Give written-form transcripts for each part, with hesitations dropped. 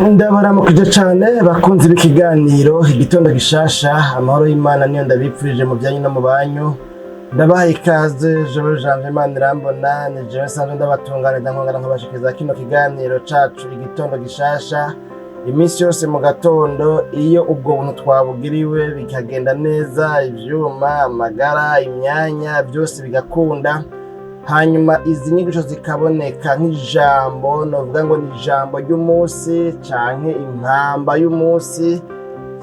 Ndabaramukije cane, bakunzi b'ikiganiro Igitondo Gishasha. Amahoro y'Imana niyo ndabipfurije mu byanyu no mu banyu. Ndabaha ikaze. Jewe Janvier Imana irambona, ni jewe nsanzwe ndabatunganiriza, nkongera nkabashikiriza kino kiganiro cacu Igitondo Gishasha iminsi yose mu gatondo. Iyo ubwo buntu twabugiriwe bikagenda neza, ivyuma, amagara, imyanya, byose bigakunda, hanyuma izi nyigisho zikaboneka nk'ijambo, novuga ngo ni ijambo ry'umunsi canke impamba y'umunsi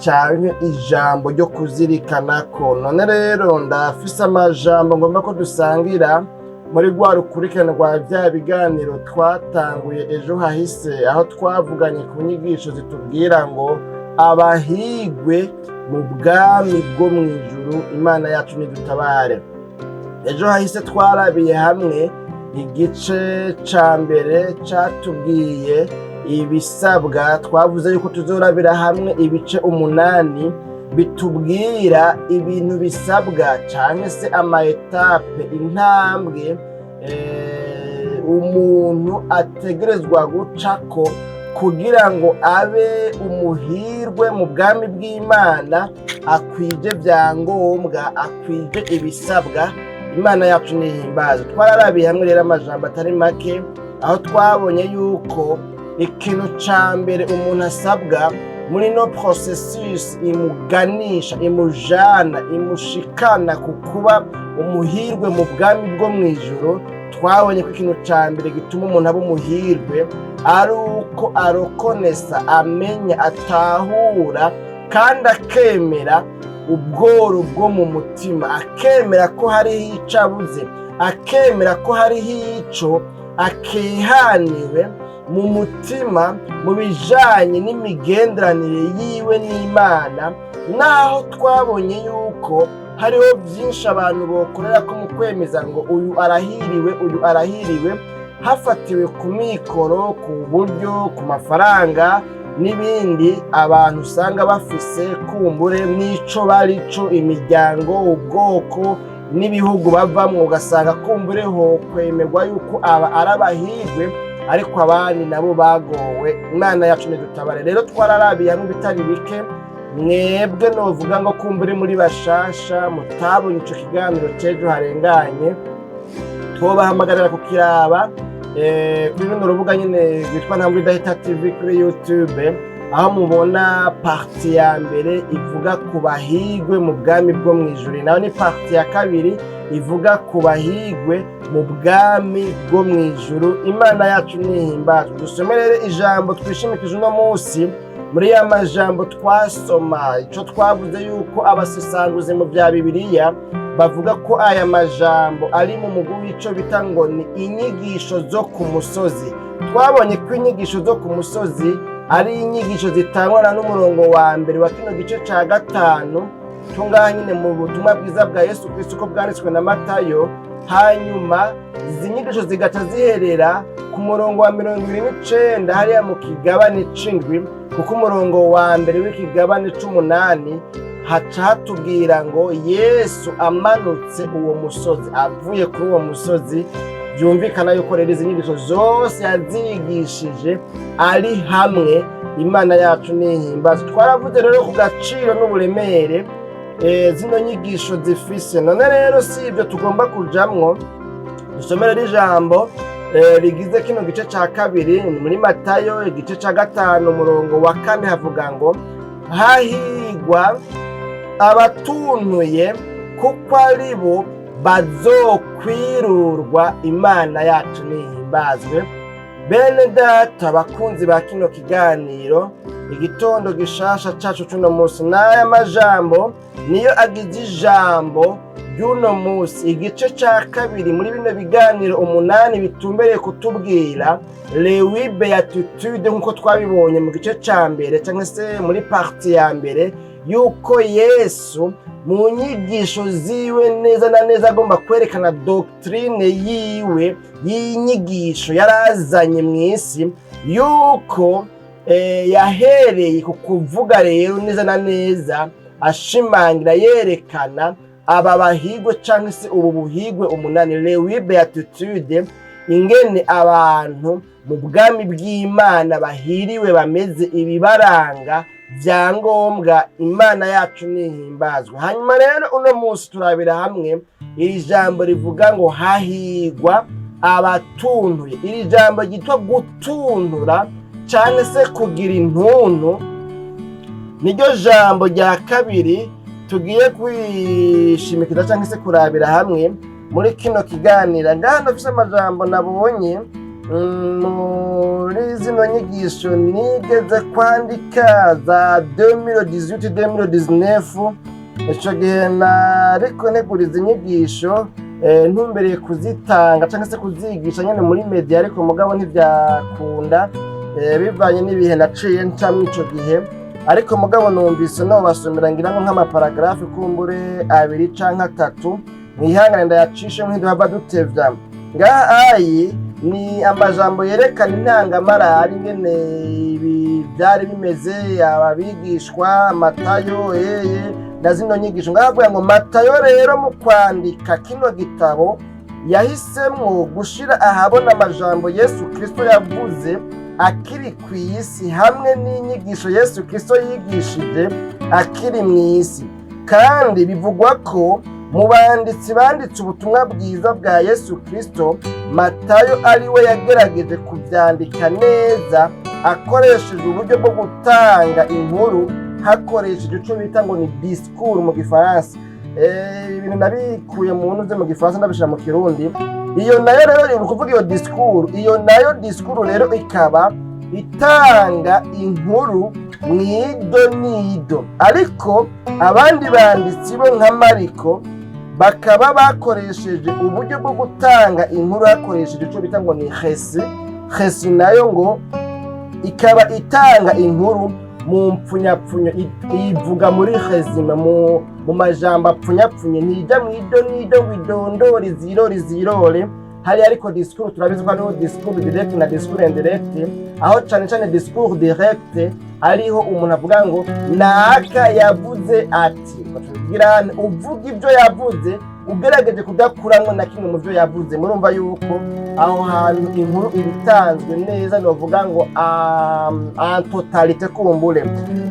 canke ijambo ryo kuzirikana ko. None rero ndafise amajambo ngomba ko dusangira muri rwa rukurikirane rwa vya biganiro twatanguye ejo hahise, aho twavuganye ku nyigisho zitubwira ngo abahigwe mu bwami bwo mw'ijuru. Imana yacu nidutabare. Ejo hahise twarabiye hamwe igice ca mbere catubwiye ibisabwa. Twavuze yuko tuzorabira hamwe ibice 8 bitubwira ibintu bisabwa canke se ama étapes, intambwe umuntu ategerezwa gucako kugira ngo abe umuhirwe mu bwami bw'Imana, akwije vyangombwa, akwije ibisabwa. Imana yacu nihimbaza. Twararabiye hamwe rero amajambo atari make, aho twabonye yuko ikintu ca mbere umuntu asabwa muri no processus imuganisha, imujana, imushikana ku kuba umuhirwe mu bwami bwo mw'ijuru, twabonye ko ikintu ca mbere gituma umuntu aba umuhirwe ari uko arokonesa, amenya, atahura kandi akemera ubworo bwo mu mutima, akemera ko hariho ico abuze, akemera ko hariho ico akehaniwe mu mutima mu bijanye n'imigenderanire yiwe n'Imana. Naho twabonye yuko hariho byinshi abantu bokorera ko mu kwemeza ngo uyu arahiriwe, uyu arahiriwe, hafatiwe ku mikoro, ku buryo, ku mafaranga n'ibindi abantu usanga bafise, kumbure n'ico barico, imiryango, ubwoko n'ibihugu bavamwo, ugasanga kumbure ho kwemerwa yuko aba ari abahirwe, ariko abandi nabo bagowe. Imana yacu nidutabare. Rero twararabiye hamwe ibitari bike. Mwebwe novuga ngo kumbure muri bashasha mutabonye ico kiganiro c'ejo harenganye, twobahamagarira kukiraba kuri runo rubuga nyine rwitwa Ntambwe Idahita TV kuri YouTube, aho mubona partie ya mbere ivuga ku bahigwe mu bwami bwo mu ijuru, naho ni partie ya kabiri ivuga ku bahigwe mu bwami bwo mu ijuru. Imana yacu nihimbazwe. Dusome rero ijambo twishimikije uno munsi muri ya majambo twasoma. Ico twavuze yuko abasesanguzi mu bya Bibiliya bavuga ko aya majambo ari mu mugwi w'ico bita ngo ni inyigisho zo ku musozi. Twabonye ko inyigisho zo ku musozi ari inyigisho zitangwa n'umurongo wa mbere wa kino gice ca gatanu tungaha nyine mu butumwa bwiza bwa Yesu Kristo uko bwanditswe na Matayo, hanyuma izi nyigisho zigaca ziherera ku murongo wa 29 hariya mu kigabane c'indwi, kuko umurongo wa mbere w'ikigabane c'umunani haca hatubwira ngo Yesu amanutse uwo musozi, avuye kuri uwo musozi. Byumvikana yuko rero izi nyigisho zose yazigishije ari hamwe. Imana yacu nihimbaza. Twaravuze rero ku gaciro n'uburemere zino nyigisho zifise. None rero si ibyo tugomba kujamwo. Dusomere ijambo rigize kino gice ca kabiri. Ni muri Matayo igice ca gatanu, umurongo wa 4, havuga ngo: "Hahigwa abatuntuye, kuko ari bo bazokwirurwa." Imana yacu nihimbazwe. Bene data, bakunzi ba kino kiganiro Igitondo Gishasha cacu c'uno munsi, n'aya majambo niyo agize ijambo ry'uno munsi, igice ca kabiri muri bino biganiro 8 bitumbereye kutubwira les huit béatitudes, nk'uko twabibonye mu gice ca mbere cyangwa se muri partie ya mbere, yuko Yesu mu nyigisho ziwe neza na neza agomba kwerekana doctrine yiwe y'inyigisho yarazanye mu isi, yuko yahereye ku kuvuga rero neza na neza, ashimangira, yerekana aba bahigwe cyangwa se ubu buhigwe umunani, les huit béatitudes. Ingene abantu mu bwami bw'Imana bahiriwe bameze, ibibaranga byangombwa. Imana yacu nihimbazwa. Hanyuma rero uno munsi turabira hamwe iri jambo rivuga ngo "Hahigwa abatuntuye". Iri jambo ryitwa gutuntura cyangwa se kugira intuntu niryo jambo rya kabiri tugiye kwishimikiza cyangwa se kurabira hamwe muri kino kiganiro. Ngaha ndafise amajambo nabonye muri zino nyigisho nigeze kwandika za 2018, 2019. Ico gihe nariko ntegura izi nyigisho, ntumbereye kuzitanga cyangwa se kuzigisha nyene muri media, ariko mugabo ntivyakunda, bivanye n'ibihe naciye ncamwo ico gihe. Ariko mugabo numvise no basomera ngira ngo nk'amaparagrafe kumbure abiri canke atatu. Mwihangane ndayacishe nk'iduhava dutevya. Ngaha ayi ni amajambo yerekana intangamarari, ingene ibi byari bimeze, ababigishwa, Matayo eye na zino nyigisho. Ngaha avuga ngo Matayo rero mu kwandika kino gitabo yahisemwo gushira ahabona amajambo Yesu Kristo yavuze akiri ku isi hamwe n'inyigisho Yesu Kristo yigishije akiri mu isi. Kandi bivugwa ko mu banditsi banditse ubutumwa bwiza bwa Yesu Kristo, Matayo ari we yagerageje kubyandika neza akoresheje uburyo bwo gutanga inkuru hakoresheje icyo bita ngo ni discours mu Gifaransa. Ibintu nabikuye mu ntuze mu Gifaransa, ndabishyira mu Kirundi. Iyo nayo rero ni ukuvuga iyo discours, iyo nayo discours rero ikaba itanga inkuru mu ido n'ido. Ariko abandi banditsi bo nka Mariko bakaba bakoresheje uburyo bwo gutanga inkuru hakoresheje icyo bita ngo ni récit. Récit nayo ngo ikaba itanga inkuru mu mpfunyapfunyo, ivuga muri résumé, mu majambo apfunyapfunye, ntijya mu ido n'ido ngo idondore izirore izirore hari. Ariko discours turabizi ko hariho discours direct na discours indirect, aho cane cane discours direct ariho umuntu avuga ngo "Naka yavuze ati", kugira uvuga ibyo yavuze ugerageje kudakuramwo na kimwe mu byo yavuze. Murumva yuko aho hantu inkuru iba itanzwe neza, novuga ngo en totalité kumbure.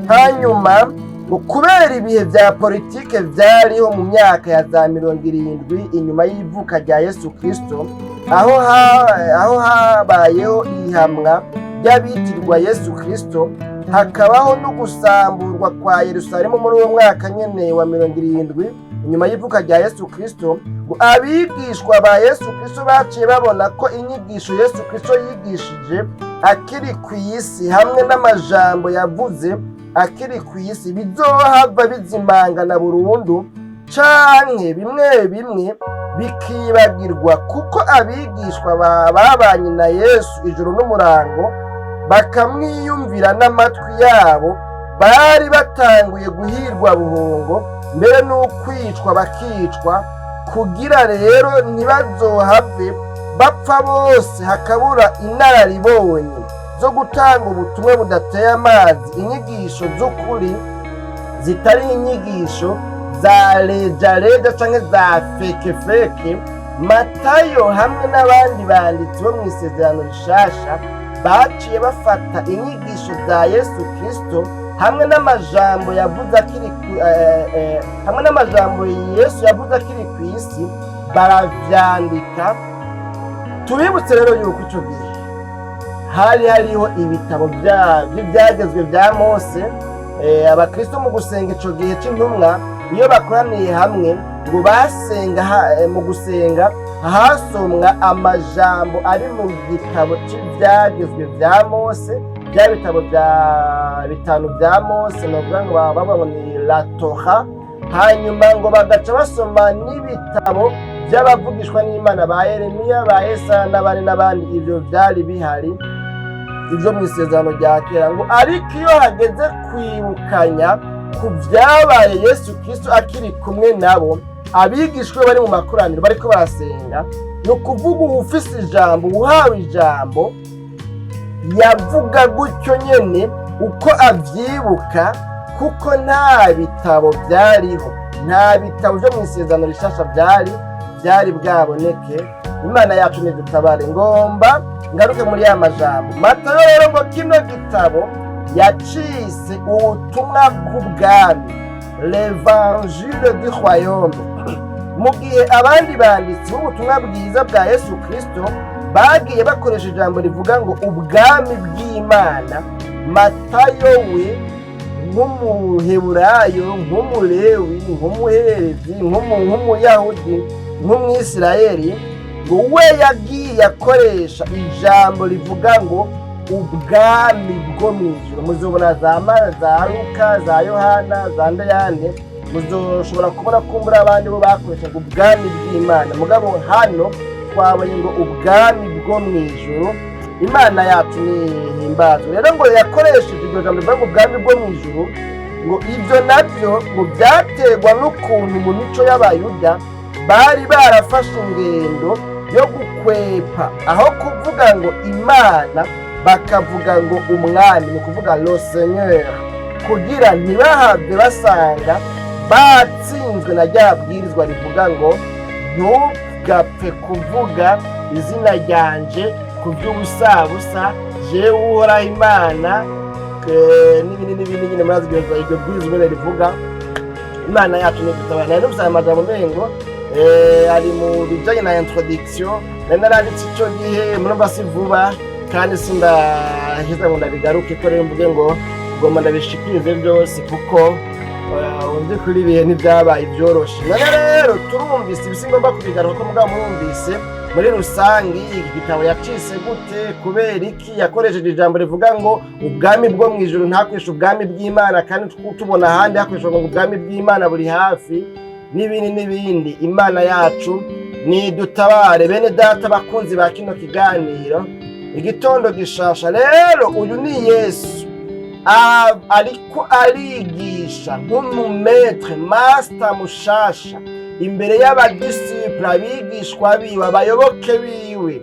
Hanyuma ngo kubera ibihe vya politike vyariho mu myaka ya za 70 inyuma y'ivuka rya Yesu Kristo, aho habayeho ihamwa ry'abitirwa Yesu Kristo, hakabaho no gusamburwa kwa Yerusalemu muri uwo mwaka nyene wa 70 inyuma y'ivuka rya Yesu Kristo, ngo abigishwa ba Yesu Kristo baciye babona ko inyigisho Yesu Kristo yigishije akiri ku isi hamwe n'amajambo yavuze akiri ku isi bizohava bizimangana burundu canke bimwe bimwe bikibagirwa, kuko abigishwa babanye na Yesu ijoro n'umurango, bakamwiyumvira n'amatwi yabo, bari batanguye guhirwa buhongo, mbere n'ukwicwa bakicwa. Kugira rero ntibazohave bapfa bose hakabura inararibonye zo gutanga ubutumwa budateye amazi, inyigisho z'ukuri zitari inyigisho za rejareja canke za fake fake, Matayo hamwe n'abandi banditsi bo mu Isezerano Rishasha baciye bafata inyigisho za Yesu Kristo hamwe n'amajambo yavuze akiri hamwe n'amajambo Yesu yavuze akiri ku isi, baravyandika. Tubibutse rero yuko ico gihe hari hariho ibitabo vy'ivyagezwe vya Mose. Abakristo mu gusenga ico gihe c'intumwa, iyo bakoraniye hamwe ngo basenga, mu gusenga hasomwa amajambo ari mu gitabo c'ivyagezwe vya Mose, bya bitabo bya bitanu bya Mose, novuga ngo baba bavuga ngo ni la Torah. Hanyuma ngo bagaca basoma n'ibitabo by'abavugishwa n'Imana, ba Yeremiya, ba Yesaya n'abandi n'abandi. Ibyo byari bihari, ibyo mu Isezerano rya Kera. Ngo ariko iyo hageze kwibukanya ku byabaye Yesu Kristo akiri kumwe nabo, abigishwa bari mu makoraniro bariko barasenga, ni ukuvuga uwufise ijambo, uhawe ijambo, yavuga gutyo nyene uko avyibuka, kuko nta bitabo byariho, nta bitabo byo mu Isezerano Rishasha byari bwaboneke. Imana yacu nidutabare. Ngomba ngaruke muri ya majambo Matayo rero, ngo kino gitabo yacise ubutumwa bw'ubwami, l'évangile du royaume, mu gihe abandi banditsi b'ubutumwa bwiza bwa Yesu Kristo bagiye bakoresha ijambo rivuga ngo ubwami bw'Imana. Matayo we, nk'umuheburayo, nk'umulewi, nk'umuherezi, nk'umuyahudi, nk'umwisirayeli, ngo we yagiye akoresha ijambo rivuga ngo ubwami bwo mu ijuru. Muzobona za Luka, za Yohana, za ndeyane, muzoshobora kubona kumbura abandi bo bakoreshaga ubwami bw'Imana. Mugabo hano twabonye ngo ubwami bwo mu ijuru. Imana yacu nihimbazwe. Rero ngo yakoresheje iryo jambo rivuga ngo ubwami bwo mu ijuru. Ngo ibyo nabyo ngo byaterwa n'ukuntu mu mico y'Abayuda bari barafashe ingendo yo gukwepa, aho kuvuga ngo Imana bakavuga ngo umwami, ni ukuvuga le Seigneur, kugira ntibahave basanga batsinzwe na rya bwirizwa rivuga ngo ntugapfe kuvuga izina ryanje ku by'ubusabusa, jewe Uhoraho Imana, n'ibindi n'ibindi nyine. Murazi iryo bwirizwa nyine rivuga. Imana yacu nidutabara. Nari numvise aya majambo umengo ari mu bijanye na introduction nari naranditse ico gihe. Murumva si vuba kandi sindaheza ngo ndabigaruke ko rero mvuge ngo ngomba ndabishikirize byose, kuko undi kuri ibihe ntibyabaye ibyoroshe. None rero turumvise ibi, singomba kubigaruka ko, mugabo murumvise muri rusangi iki gitabo yacise gute, kubera iki yakoresheje ijambo rivuga ngo ubwami bwo mu ijuru, ntakoresha ubwami bw'Imana, kandi tubona ahandi hakoreshwa ngo ubwami bw'Imana buri hafi, n'ibindi n'ibindi. Imana yacu nidutabare. Bene data bakunzi ba kino kiganiro Igitondo Gishasha, rero uyu ni Yesu ariko arigisha nk'umu maître, master mushasha, imbere y'abadisipure, abigishwa biwe, abayoboke biwe.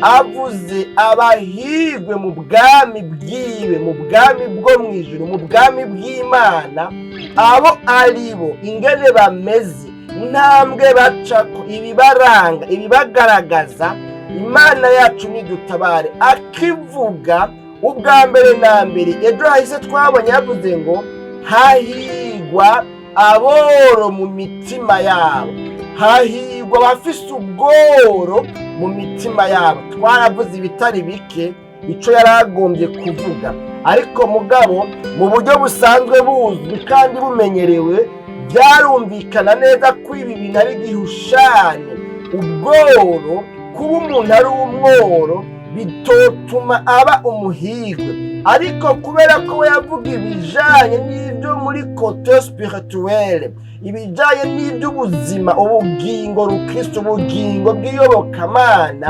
Avuze abahigwe mu bwami bwiwe, mu bwami bwo mu ijuru, mu bwami bw'Imana, abo ari bo, ingene bameze, intambwe bacako, ibibaranga, ibibagaragaza. Imana yacu nidutabare. Akivuga ubwa mbere na mbere, ejo hahise twabonye yavuze ngo hahigwa aboro mu mitima yabo, hahigwa abafise ubworo mu mitima yabo. Twaravuze ibitari bike icyo yari agombye kuvuga, ariko mugabo mu buryo busanzwe buzwi kandi bumenyerewe, byarumvikana neza ko ibi bintu ari igihushane. Ubworo, kuba umuntu ari umworo, bitotuma aba umuhigwe. Ariko kubera ko we yavuga ibijanye n'ibyo muri côté spirituel, ibijanye n'iby'ubuzima, ubugingo rukristo, ubugingo bw'iyobokamana,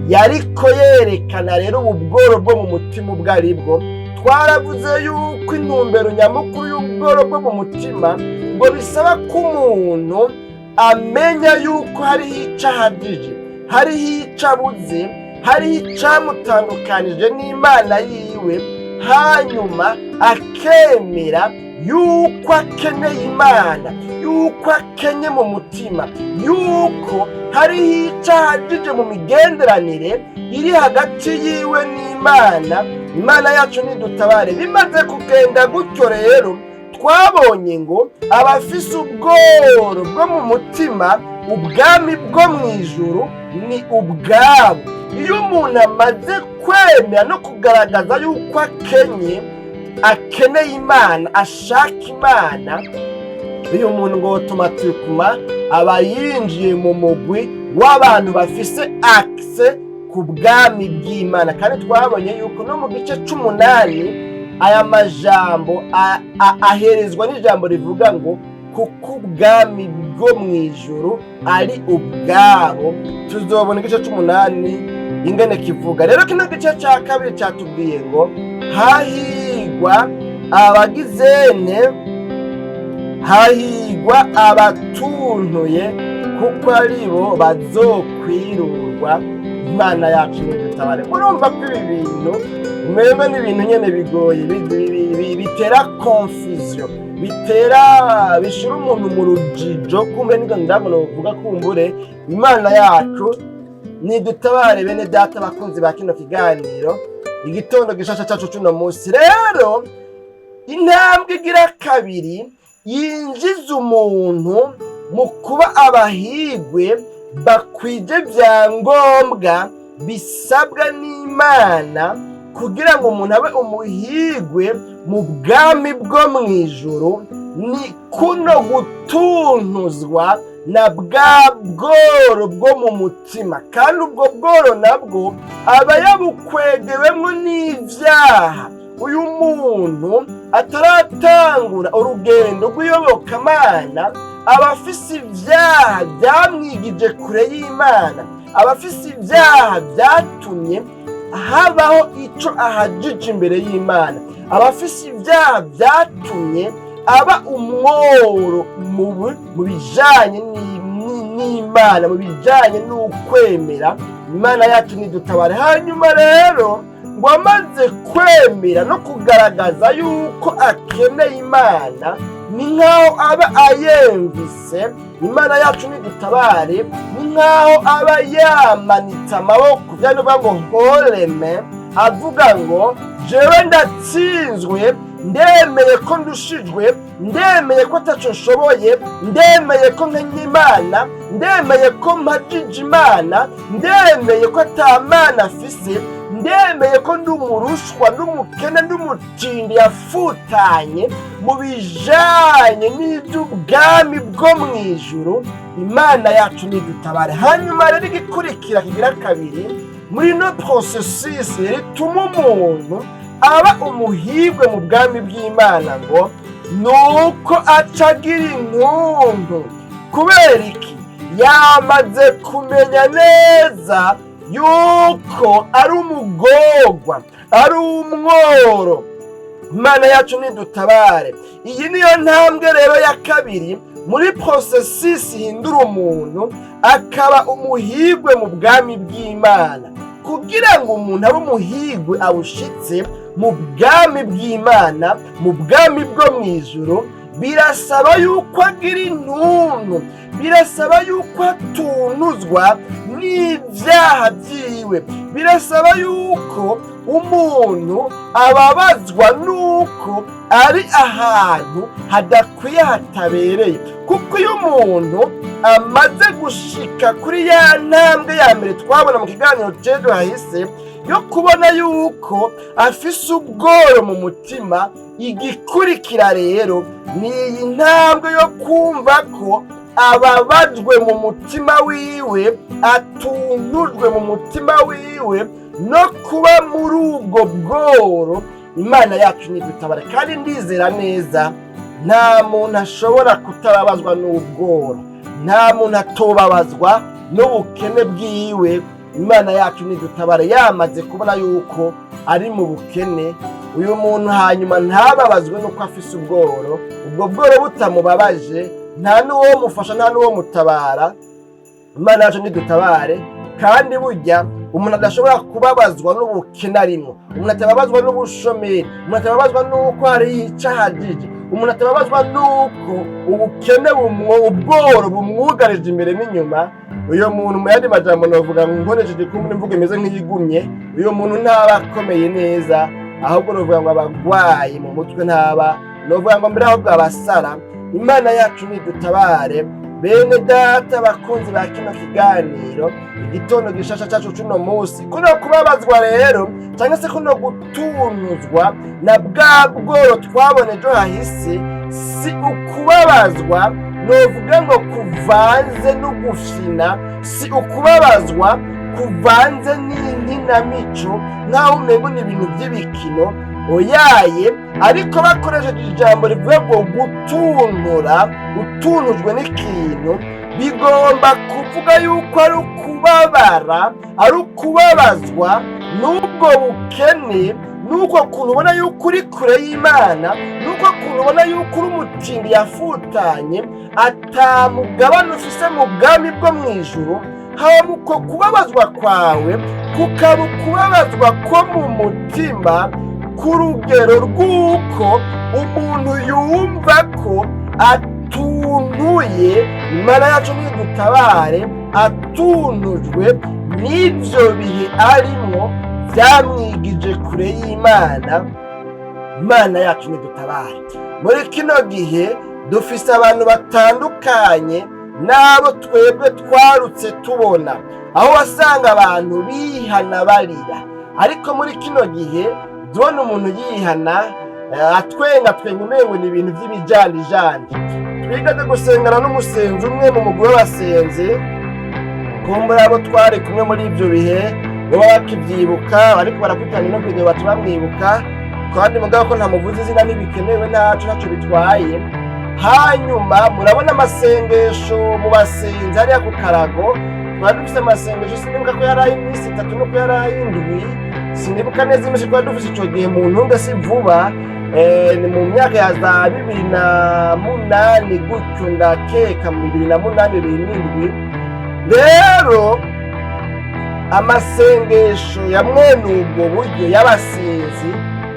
yariko yerekana rero ubu bworo bwo mu mutima ubwo ari bwo. Twaravuze yuko intumbero nyamukuru y'ubworo bwo mu mutima ngo bisaba ko umuntu amenya yuko hariho ico ahagije, hariho ico abuze, hariho icamutandukanije n'Imana yiwe, hanyuma akemera yuko akeneye Imana, yuko akenye mu mutima, yuko hariho ico ahagije mu migenderanire iri hagati yiwe n'Imana. Imana yacu nidutabare. Bimaze kugenda gutyo rero, twabonye ngo abafise ubworo bwo mu mutima, ubwami bwo mu ijuru ni ubwabo. Iyo umuntu amaze kwemera no kugaragaza yuko akenye, akeneye Imana, ashaka Imana, uyu muntu ngo automatiquement aba yinjiye mu mugwi w'abantu bafise accès ku bwami bw'Imana. Kandi twabonye yuko no mu gice c'umunani aya majambo aherezwa n'ijambo rivuga ngo kuko ubwami bwo mu ijuru ari ubwabo. Tuzobona igice c'umunani ingene kivuga. Rero kino gice ca kabiri catubwiye ngo hahigwa abagizene, hahigwa abatuntuye, kuko aribo bazokwirurwa. Imana yacu nidutabare. Murumva ko ibi bintu mwebwe n'ibintu nyene bigoye, bitera confusion, bitera bishira umuntu mu rujijo. Kumbe nibwo ndabona uvuga kumbure. Imana yacu Nidutabare, bene data bakunzi ba kino kiganiro, igitondo gishasha cacu cuno munsi. Rero intambwe igira kabiri yinjiza umuntu mu kuba abahigwe bakwije vyangombwa bisabwa n'Imana kugira ngo umuntu abe umuhigwe mu bwami bwo mu ijuru, ni kuno gutuntuzwa na bwa bworo bwo mu mutima. Kandi ubwo bworo nabwo aba yabukwegewemwo n'ivyaha. Uyu muntu ataratangura urugendo rw'iyobokamana aba afise ivyaha byamwigije kure y'Imana, aba afise ivyaha byatumye habaho ico ahajije imbere y'Imana, aba afise ivyaha byatumye aba umworo mu bijanye n'Imana, mu bijanye n'ukwemera. Imana yacu nidutabare. Hanyuma rero ngo amaze kwemera no kugaragaza yuko akeneye Imana, ni nk'aho aba ayemvise. Imana yacu nidutabare. Ni nk'aho aba yamanitse amaboko, bya nuvuga ngo horeme, avuga ngo: "Jewe ndatsinzwe, ndemeye ko ndushijwe, ndemeye ko ataco nshoboye, ndemeye ko nkenye Imana, ndemeye ko mpajije Imana, ndemeye ko ata Mana afise, ndemeye ko ndi umurushwa, ndi umukene, ndi umutindi yafutanye mu bijanye n'ivy'ubwami bwo mu ijuru." Imana yacu nidutabare. Hanyuma rero igikurikira kigira kabiri muri ino processus rituma umuntu aba umuhirwe mu bwami bw'Imana, ngo nuko aca agira intuntu. Kubera iki? Yamaze kumenya neza yuko ari umugorwa, ari umworo. Imana yacu nidutabare. Iyi niyo ntambwe rero ya kabiri muri processus ihindura umuntu akaba umuhirwe mu bwami bw'Imana. Kugira ngo umuntu abe umuhirwe awushitse mu bwami bw'Imana, mu bwami bwo mu ijuru, birasaba yuko agira intuntu, birasaba yuko atunuzwa n'ibyaha byiwe, birasaba yuko umuntu ababazwa n'uko ari ahantu hadakwiye, hatabereye. Kuko iyo umuntu amaze gushika kuri ya ntambwe ya mbere twabona mu kiganiro c'ejo hahise, yo kubona yuko afise ubworo mu mutima, igikurikira rero ni iyi ntambwe yo kumva ko ababajwe mu mutima wiwe, atuntujwe mu mutima wiwe no kuba muri ubwo bworo. Imana yacu nidutabara. Kandi ndizera neza nta muntu ashobora kutababazwa n'ubworo, nta muntu atobabazwa n'ubukene bwiwe. Imana yacu nidutabara. Yamaze kubona yuko ari mu bukene uyu muntu, hanyuma ntababazwe n'uko afise ubworo, ubwo bworo butamubabaje, nta n'uwo mufasha, nta n'uwo mutabara. Imana yacu nidutabare. Kandi burya umuntu adashobora kubabazwa n'ubukene arimo, umuntu atababazwa n'ubushomeri, umuntu atababazwa n'uko hari icyo ahagije, umuntu atababazwa n'uko ubukene, ubworo bumwugarije imbere n'inyuma, uyu muntu, mu yandi majambo novuga ngo, nkoresheje kumwe imvugo imeze nk'iyigumye, uyu muntu ntaba akomeye neza, ahubwo novuga ngo abagwayi mu mutwe, ntaba novuga ngo mbere ahubwo abasara. Imana yacu nidutabare. Bene data bakunzi ba kino kiganiro, igitondo gishasha cyacu cuno munsi, kuno kubabazwa rero cyangwa se kuno gutunuzwa na bwa bworo twabona ejo hahise, si ukubabazwa novuga ngo kuvanze n'ugufyina, si ukubabazwa kuvanze n'inkinamico nk'aho umengo ni ibintu by'ibikino, oyaye. Ariko bakoresheje ijambo rivuga ngo gutunura, utunujwe n'ikintu, bigomba kuvuga yuko ari ukubabara, ari ukubabazwa n'ubwo bukene, n'uko kuntu ubona yuko uri kure y'Imana, n'uko kuntu ubona yuko uri umutindi yafutanye, atamugabane ufise mu bwami bwo mu ijuru. Haba uko kubabazwa kwawe kukaba ukubabazwa ko mu mutima ku rugero rw'uko umuntu yumva ko atuntuye. Imana yacu nidutabare. Atuntujwe n'ivyo bihe arimwo vyamwigije kure y'Imana. Imana yacu nidutabare. Muri kino gihe dufise abantu batandukanye n'abo twebwe twarutse tubona, aho wasanga abantu bihana barira. Ariko muri kino gihe tubona umuntu yihana atwenga twenga, umengo ni ibintu vy'ibijanijani. Twigeze gusengana n'umusenzi umwe mu mugwi w'abasenzi. Kumbura abo twari kumwe muri ivyo bihe baba bakivyibuka, bariko barakurikirana ino video baca bamwibuka. Kandi mugabo ko ntamuvuze izina, ntibikenewe, ntaco bitwaye. Hanyuma murabona amasengesho mu basenzi hariya ku karago, twari dufise amasengesho. Sinibuka ko yari ay'iminsi 3 nuko yari ay'indwi, sinibuka neza iminsi twari dufise ico gihe. Mu ntunge si vuba, ni mu myaka ya za 2008 gutyo, ndakeka mu 2008, 2007. Rero amasengesho ya mwene ubwo buryo y'abasenzi,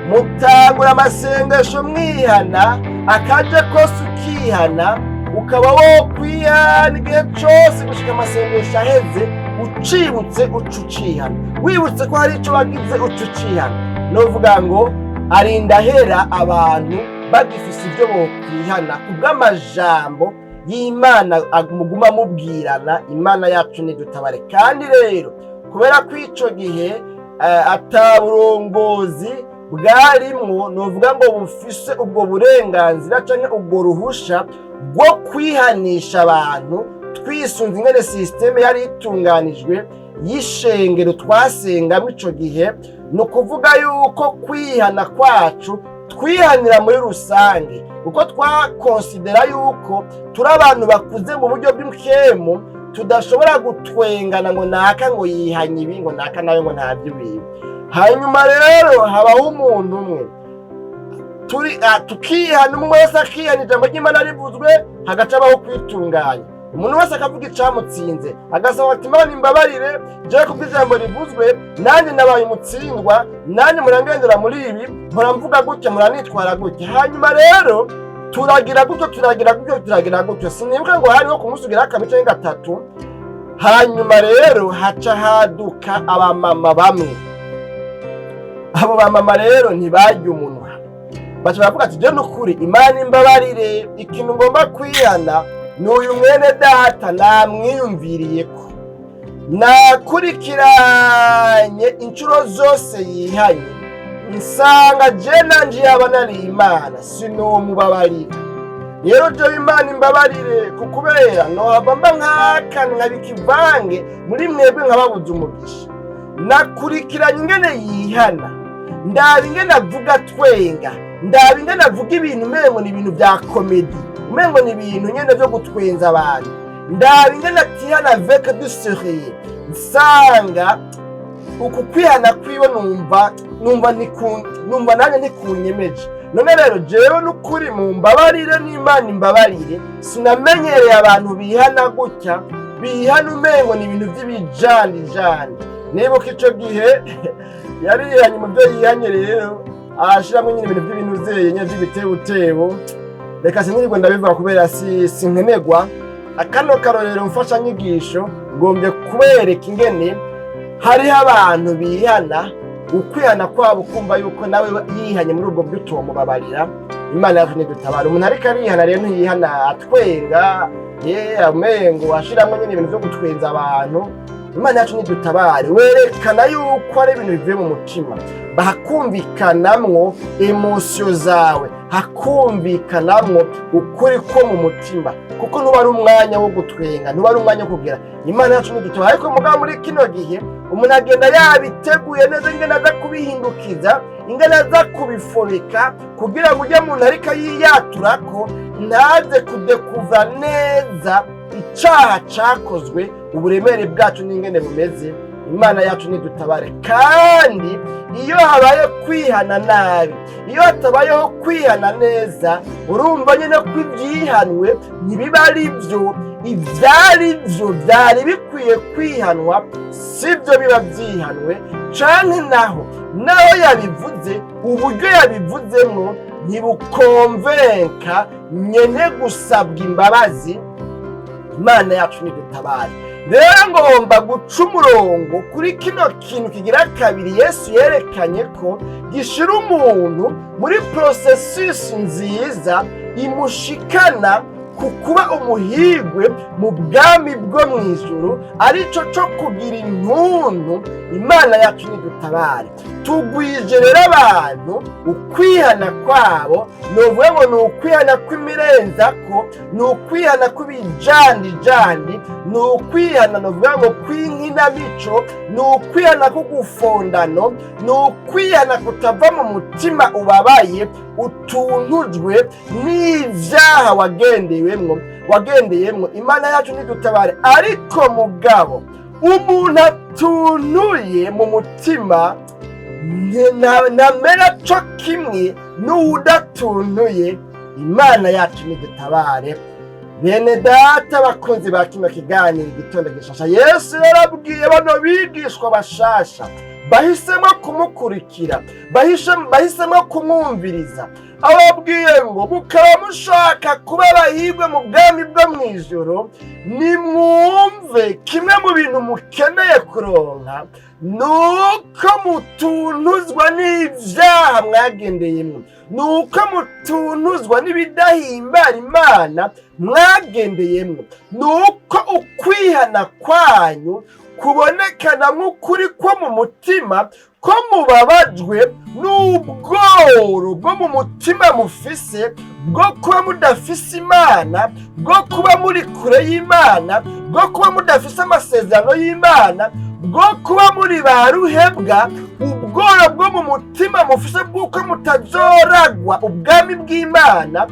mutangura amasengesho mwihana, akaje kose ukihana, ukaba wo kwihana igihe cose gushika amasengesho aheze. Ucibutse uca ucihana, wibutse ko hari ico wagize uca ucihana. Novuga ngo arinda ahera abantu bagifise ivyo bokwihana kubw'amajambo y'Imana muguma mubwirana. Imana yacu nidutabare. Kandi rero kubera ko ico gihe ata burongozi bwarimwo, novuga ngo bufise ubwo burenganzira canke ubwo ruhusha rwo kwihanisha abantu, twisunze ingene système yari itunganijwe y'ishengero twasengamwo ico gihe, ni ukuvuga yuko kwihana kwacu twihanira muri rusange, kuko twakonsidera yuko turi abantu bakuze mu buryo bw'impwemu, tudashobora gutwengana ngo naka ngo yihanye ibi, ngo naka nawe ngo ntabyo ibibi. Hanyuma rero habaho umuntu umwe turi tukihana, umwe wese akihana, ijambo ry'Imana rivuzwe hagaca abaho kwitunganya, umuntu wese akavuga icamutsinze, agasaba ati: "Imana imbabarire jewe kubwo ijambo rivuzwe, nanjye nabaye umutsindwa, nanjye murangendera muri ibi, muramvuga gutya, muranitwara gutya." Hanyuma rero turagira gutyo, turagira gutyo, turagira gutyo. Sinibuka ngo hariho ku munsi ugira kabiri canke gatatu. Hanyuma rero haca haduka abamama bamwe. Abo bamama rero ntibarya umunwa, baca baravuga ati: "Je nukuri Imana imbabarire, ikintu ngomba kwihana ni uyu mwene data namwiyumviriyeko, nakurikiranye inshuro zose yihanye, nsanga je nanje yaba nari Imana sinomubabarira. Rero jewe Imana imbabarire, kukubera nohava mba nk'akantu nkabika ivange muri mwebwe nkababuza umugisha. Nakurikiranye ingene yihana, ndaba ingene avuga twenga, ndaba ingene avuga ibintu umengo ni ibintu vya comédie, umengo ni ibintu nyene vyo gutwenza abantu, ndaba ingene atihana avec du sérieux, nsanga uku kwihana kwiwe numva nanjye ntikunyemeje. None rero jewe n'ukuri mumbabarire n'Imana imbabarire, sinamenyereye abantu bihana gutya, bihana umengo ni ibintu vy'ibijanijani." Nibuka ico gihe yarihanye, mu byo yihanye rero arashiramwo nyine ibintu vy'ibintu nyene vy'ibitebutebo. Reka sinirwe ndabivuga kubera si sinkenerwa. Akano karorero mfashanyigisho ngombye kubereka ingene hariho abantu bihana, ukwihana kwabo kumva yuko nawe yihanye muri ubwo buryo utomubabarira. Imana yacu ntidutabara. Umuntu ariko arihana rero ntiyihana atwenga, ye amengo ashiramwo nyine ibintu vyo gutwenza abantu. Imana yacu ntidutabare. Werekana yuko ari ibintu bivuye mu mutima, bahakumvikanamwo émotions zawe, hakumvikanamwo ukuri ko mu mutima, kuko ntuba ari umwanya wo gutwenga, ntuba ari umwanya wo kugira. Imana yacu ntidutabare. Ariko mugabo muri kino gihe umuntu agenda yabiteguye neza ingene aza kubihindukiza, ingene aza kubifobeka, kugira ngo ujye muntu ariko yiyaturako ntaze kudekuva neza icaha cakozwe, uburemere bwacu n'ingene bumeze. Imana yacu ntidutabare. Kandi iyo habaye kwihana nabi, iyo hatabayeho kwihana neza, urumva nyine ko ibyihanwe ntibiba ari byo. Ibyari byo byari bikwiye kwihanwa sibyo biba byihanwe, canke naho yabivuze, uburyo yabivuzemwo ntibukonvenka nyene gusabwa imbabazi. Imana yacu ntidutabare. Rero ngomba guca umurongo kuri kino kintu kigira kabiri Yesu yerekanye ko gishira umuntu muri processus nziza imushikana ku kuba umuhigwe mu bwami bwo mu ijuru, arico co kugira intuntu. Imana yacu nidutabare. Tugwije rero abantu ukwihana kwabo, ni ngo ni ukwihana kw'imirenzako, ni ukwihana kw'ibijandijandi, ni ukwihana nuvuga ngo kw'inkinamico, ni ukwihana k'ugufondano, ni ukwihana kutava mu mutima ubabaye, utuntujwe n'ivyaha wagendeyemwo wagendeyemwo. Imana yacu nidutabare. Ariko mugabo umuntu atuntuye mu mutima ntamera co kimwe n'uwudatuntuye. Imana yacu nidutabare. Bene data, bakunzi ba kino kiganiro Igitondo Gishasha, Yesu yarabwiye bano bigishwa bashasha bahisemo kumukurikira, bahisemo kumwumviriza, ababwiye ngo: "Mukaba mushaka kuba abahirwe mu bwami bwo mu ijoro, nimwumve, kimwe mu bintu mukeneye kuronka ni uko mutuntuzwa n'ibyaha mwagendeyemo, ni uko mutuntuzwa n'ibidahimbara Imana mwagendeyemo, ni uko ukwihana kwanyu kubonekana nk'ukuri ko mu mutima, ko mubabajwe n'ubworo bwo mu mutima mufise bwo kuba mudafise Imana, bwo kuba muri kure y'Imana, bwo kuba mudafise amasezerano y'Imana, bwo kuba muri ba ruhebwa, ubworo bwo mu mutima mufise bw'uko mutazoragwa ubwami bw'Imana,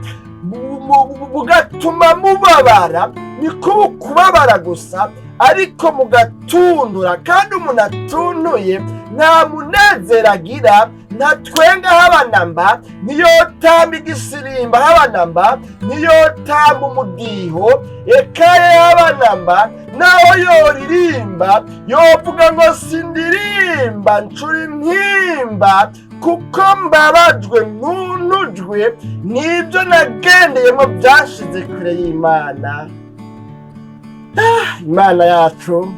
bugatuma mubabara. Ni kubabara gusa, ariko mugatundura. Kandi umuntu atuntuye nta munezero agira, ntatwenga habanamba, ntiyotamba igisirimba habanamba, ntiyotamba umudiho ekaye habanamba. Naho yoririmba, yovuga ngo: 'Sindirimba, ncura intimba, kuko mbabajwe, ntuntujwe n'ibyo nagendeyemo byashize kure y'Imana.'" Imana yacu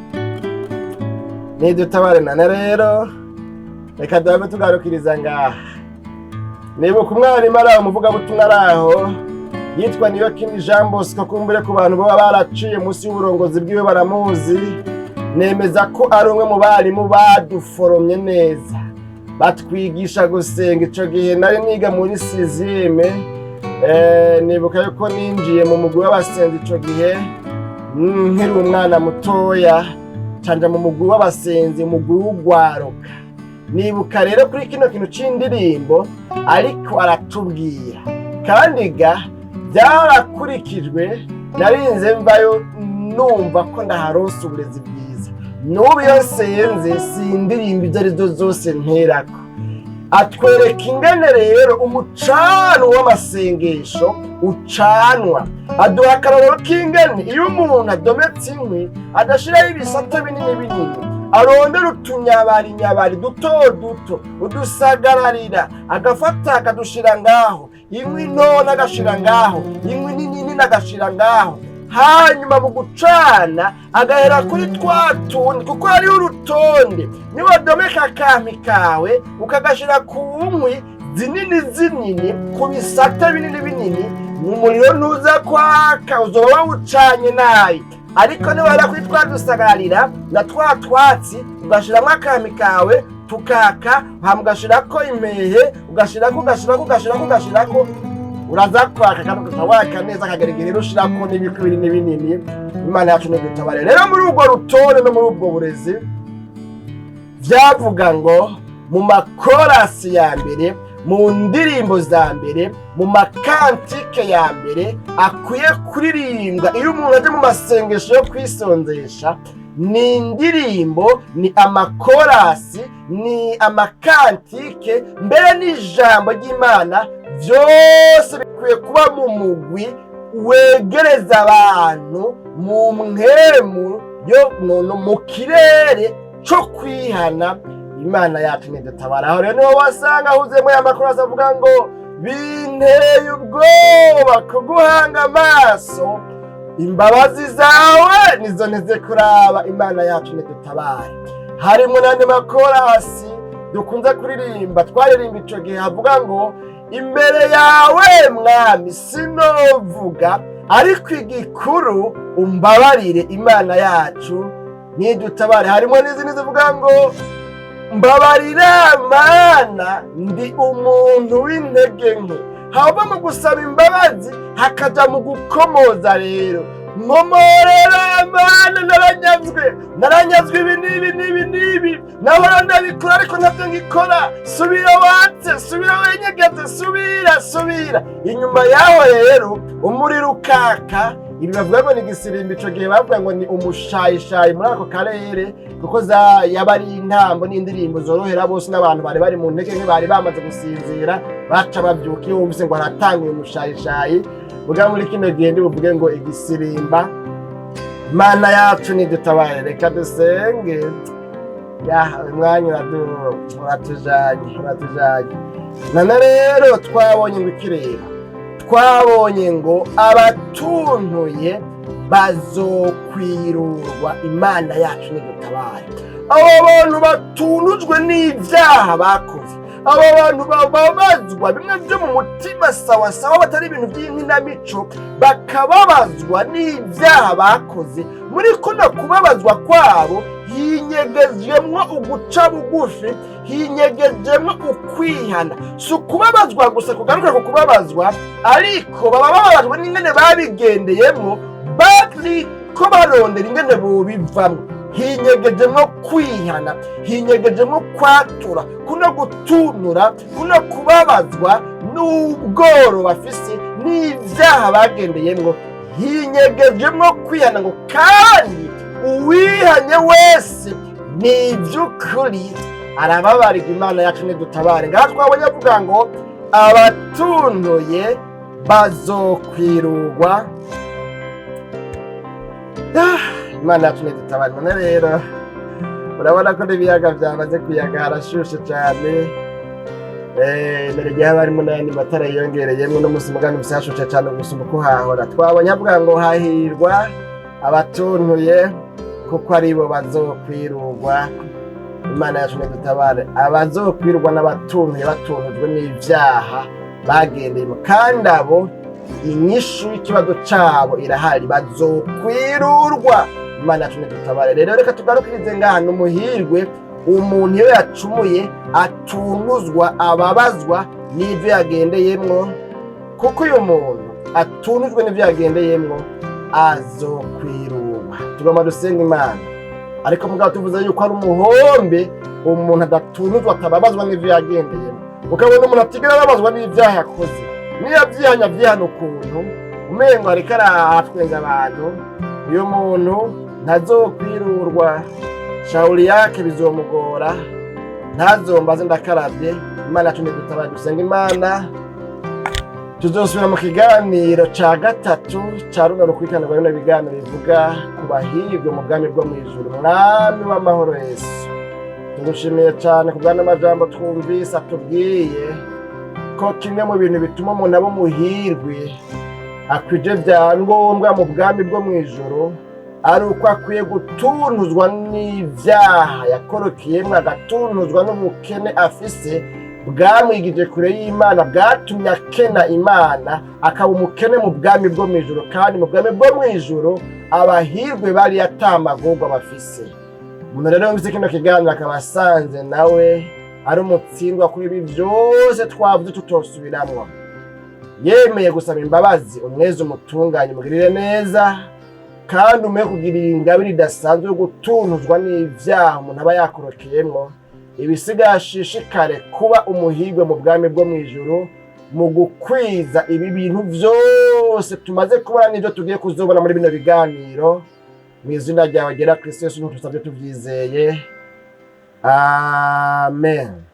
nidutabare. Nane rero reka duhabe tugarukiriza ngaha. Nibuka umwarimu ari aho, umuvugabutumwa ari aho, yitwa niyo kindi Jean Bosco. Kumbure ku bantu baba baraciye munsi y'uburongozi bwiwe baramuzi. Nemeza ko ari umwe mu barimu baduforomye neza, batwigisha gusenga. Ico gihe nari niga muri sixième. Nibuka yuko ninjiye mu mugwi w'abasenzi ico gihe nkiri umwana mutoya, canja mu mugwi w'abasenzi, umugwi w'ugwaruka. Nibuka rero kuri kino kintu c'indirimbo ariko aratubwira, kandi ga byarakurikijwe. Narinze mvayo numva ko ndaharonse uburezi bwiza. N'ubu iyo nsenze, si indirimbo izo arizo zose nterako. Atwereka ingene rero umucano w'amasengesho ucanwa, aduha akarorero k'ingene iyo umuntu adometse inkwi adashiraho ibisate binini binini, arondera utunyabari nyabari duto duto, udusagararira, agafata akadushira ngaho, inkwi ntoya agashira ngaho, inkwi nini nini agashira ngaho. Hanyuma mu gucana agahera kuri twa tundi, kuko hariho urutonde. Niwadomeka akampi kawe ukagashira ku nkwi zinini zinini, ku bisate binini binini, umuriro ntuza kwaka, uzoba wawucanye nabi. Ariko niwahera kuri twa dusagararira na twa twatsi, ugashiramwo akami kawe, tukaka, hama ugashirako impehe, ugashirako, ugashirako, ugashirako, ugashirako, uraza kwaka kandi ugaca waka neza, akageregere. Rero ushirako n'ibikwi binini binini. Imana yacu nidutabare. Rero muri urwo rutonde no muri ubwo burezi, vyavuga ngo mu makorasi ya mbere, mu ndirimbo za mbere, mu makantike ya mbere akwiye kuririmbwa iyo umuntu aje mu masengesho yo kwisonzesha, ni indirimbo, ni amakorasi, ni amakantike, mbere n'ijambo ry'Imana, byose bikwiye kuba mu mugwi wegereza abantu mu mpwemu yo mu kirere cyo kwihana. Imana yacu ntidutabara. Aho rero niho wasanga ahuzemo ya makorasi avuga ngo: "Binteye ubwoba kuguhanga amaso." Imbabazi zawe nizo nteze kuraba. Imana yacu nidutabare. Harimo n'andi makorasi dukunze kuririmba, twaririmba ico gihe, havuga ngo: "Imbere yawe Mwami sinovuga, ariko igikuru umbabarire." Imana yacu nidutabare. Harimo n'izindi zivuga ngo: "Mbabarira Mana, ndi umuntu w'intege nke." Hava mu gusaba imbabazi hakaja mu gukomoza. Rero nkomorera Mana, naranyazwe, naranyazwe ibi n'ibi n'ibi n'ibi, nahora ndabikora ariko ntabyo ngikora. Subira watse, subira wenyegeze, subira, subira inyuma yaho. Rero umuriro ukaka. Ibi bavuga ngo ni igisirimba. Ico gihe bavuga ngo ni umushayishayi muri ako karere, kuko za yaba ari intambo n'indirimbo zorohera bose, n'abantu bari bari mu ntege nke, bari bamaze gusinzira, baca bavyuka iyo bumvise ngo haratanga uyu mushayishayi. Buga muri kino gihe ndibuvuge ngo igisirimba. Mana yacu nidutabare. Reka dusenge. Ya umwanya uratujanye, uratujanye. None rero twabonye ngo ikirere, twabonye ngo abatuntuye bazokwirurwa. Imana yacu nidutabare. Abo bantu batunujwe n'ibyaha bakoze, abo bantu bababazwa bimwe byo mu mutima sawa sawa, batari ibintu by'inkinamico, bakababazwa n'ibyaha bakoze, muri kuno kubabazwa kwabo hinyegejemwo uguca bugufi, hinyegejemwo ukwihana. Si ukubabazwa gusa kugaruka ku kubabazwa, ariko baba bababajwe n'ingene babigendeyemo, bariko barondera ingene bobivamwo. Hinyegejemwo kwihana, hinyegejemwo kwatura. Kuno gutunura, kuno kubabazwa n'ubworo bafise n'ibyaha bagendeyemwo, hinyegejemwo kwihana, ngo kandi uwihanye wese ni iby'ukuri arababarirwa. Imana yacu nidutabare. Ngaha twabonye avuga ngo abatuntuye bazokwirurwa. Ah, Imana yacu nidutabare. None rero urabona ko n'ibiyaga byamaze kuyaga, harashushe cyane. Mbere igihe haba harimo n'ayandi matara yiyongereyemo n'umunsi mugani gusa hashushe cyane gusumba uko hahora. Twabonye avuga ngo hahirwa abatuntuye, kuko aribo bazokwirurwa. Imana yacu nidutabare. Abazokwirurwa n'abatuntuye, batuntujwe n'ibyaha bagendeyemo, kandi abo inyishu y'ikibazo cabo irahari, bazokwirurwa. Imana yacu nidutabare. Rero reka tugarukirize ngaha. Ni umuhirwe umuntu iyo yacumuye atunuzwa, ababazwa n'ibyo yagendeyemwo, kuko uyu muntu atunujwe n'ibyo yagendeyemwo azokwirurwa. Tugomba dusenga Imana, ariko mugabo tuvuze yuko ari umuhombe umuntu adatunuzwa, atababazwa n'ibyo yagendeyemo. Ukabona umuntu atigera ababazwa n'ibyaha yakoze, niyo abyihanya abyihana ukuntu umengo ariko aratwenza abantu. Uyu muntu ntazokwirurwa, shawuri yake bizomugora. Ntazombaze, ndakarabye. Imana yacu nidutabare. Dusenga Imana. Tuzosubira mu kiganiro ca gatatu ca runo rukurikirane rwa bino biganiro bivuga ku bahirwe mu bwami bwo mw'ijuru. Mwami w'amahoro Yesu, tugushimiye cane ku bw'ano majambo twumvise atubwiye ko kimwe mu bintu bituma umuntu aba umuhirwe akwije vya ngombwa mu bwami bwo mw'ijuru ari uko akwiye gutunuzwa n'ivyaha yakorokeyemwo, agatunuzwa n'ubukene afise bwamwigije kure y'Imana, bwatumye akena Imana, akaba umukene mu bwami bwo mw'ijuru. Kandi mu bwami bwo mw'ijuru abahirwe bari atamagorwa bafise. Umuntu rero yumvise kino kiganiro akaba asanze nawe ari umutsindwa kuri ibi vyose twavuze tutosubiramwo, yemeye gusaba imbabazi, umwezi umutunganye, umugirire neza, kandi umuhe kugirira ingabire idasanzwe yo gutunuzwa n'ivyaha umuntu aba yakorokeyemwo. Ibisigaye ashishikare kuba umuhirwe mu bwami bwo mw'ijuru mu gukwiza ibi bintu vyose tumaze kubona n'ivyo tugiye kuzobona muri bino biganiro. Mu izina ryawe ryera Kristo Yesu tusabye tuvyizeye, amen.